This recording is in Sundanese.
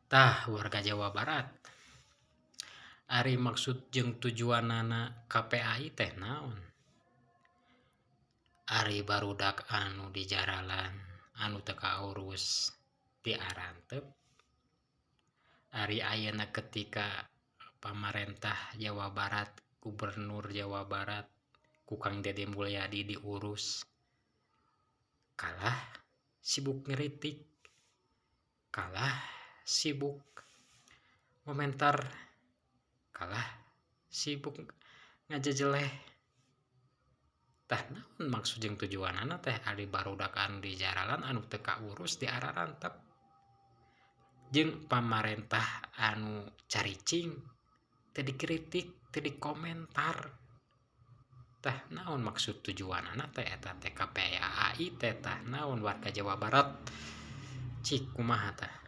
Tah, warga Jawa Barat, ari maksud jeung tujuanana KPAI teh naon? Ari barudak anu di jaralan anu teu kaurus diarantep. Ari ayeuna ketika pamarentah Jawa Barat, Gubernur Jawa Barat ku Kang Dedi Mulyadi diurus, kalah sibuk ngeritik, kalah sibuk komentar, kalah sibuk ngajejeleh. Tah, naon maksud jeung tujuanana teh ari barudak anu di jaralan anu teu kaurus diarantep jeung pamarentah anu caricing teu dikritik, teu dikomentar? Tah, naon maksud tujuanana teh eta teh KPAI teh? Tah, naon, warga Jawa Barat, cik kumaha tah?